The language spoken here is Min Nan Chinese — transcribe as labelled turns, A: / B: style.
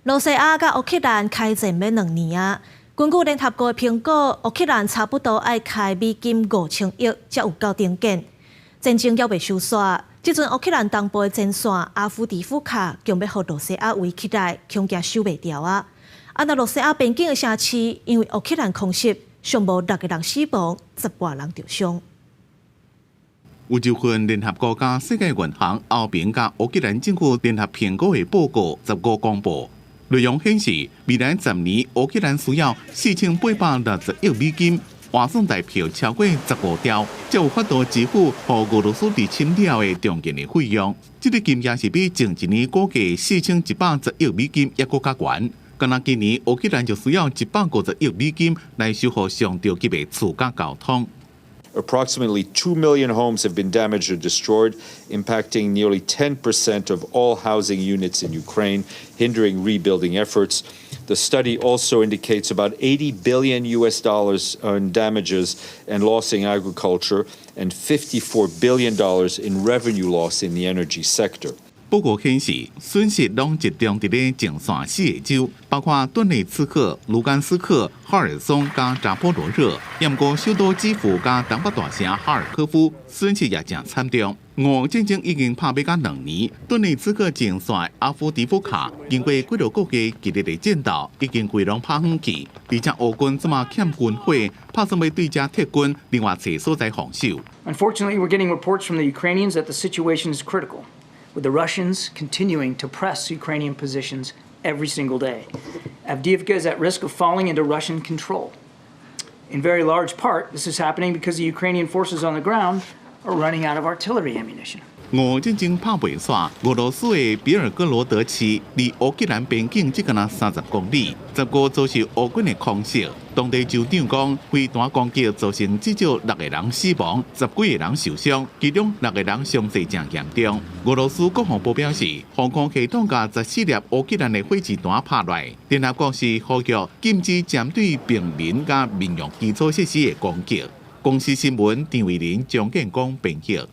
A: 羅西亞佮烏克蘭開戰欲2年啊！根據聯合國的評估，烏克蘭差不多愛開美金5000億，才有夠重建。戰爭猶未收煞，這陣烏克蘭東部的前線阿夫迪夫卡，強欲予羅西亞圍起來，恐驚守袂牢啊！啊，那羅西亞邊境的城市，因為烏克蘭空襲，上無六個人死亡，十外人著傷。
B: 有一份聯合國佮世界銀行、歐盟佮烏克蘭政府聯合評估的報告，15公布。內容顯示，未來10年烏克蘭需要4860億美金，換算台幣超過15兆，才有法度支付予俄羅斯入侵了的重建的費用。這個金額是比前一年估計4110億美金猶閣較懸。干焦今年烏克蘭就需要150億美金來修復上著急的厝佮交通。
C: Approximately 2 million homes have been damaged or destroyed, impacting nearly 10% of all housing units in Ukraine, hindering rebuilding efforts. The study also indicates about US$80 billion in damages and loss in agriculture and $54 billion in revenue loss in the energy sector.
B: 報告顯示，損失攏集中佇咧前線四個州，包括頓涅茨克、盧甘斯克、哈爾松佮扎波羅熱。毋過首都基輔佮東北大城哈爾科夫損失也誠慘重。俄烏戰爭已經拍欲到2年，頓涅茨克前線阿夫迪夫卡經過幾落個月激烈的戰鬥，已經規攏拍遠去。而且烏軍這馬欠軍火，拍算欲對遮撤軍，另外揣所在防守。
D: Unfortunately, we're getting reports from the Ukrainians that the situation is critical, with the Russians continuing to press Ukrainian positions every single day. Avdiivka is at risk of falling into Russian control. In very large part, this is happening because the Ukrainian forces on the ground are running out of artillery ammunition.
B: 俄烏戰爭拍袂煞，俄羅斯的別爾哥羅德市離烏克蘭邊境只干焦30公里，15遭受烏軍的空襲。當地州長講，飛彈攻擊造成至少六個人死亡，十幾個人受傷，其中六個人傷勢誠嚴重。俄羅斯國防部表示，防空系統共14粒烏克蘭的火箭彈拍落來。聯合國是呼籲禁止針對平民佮民用基礎設施的攻擊。公視新聞陳慧琳、張建光編譯。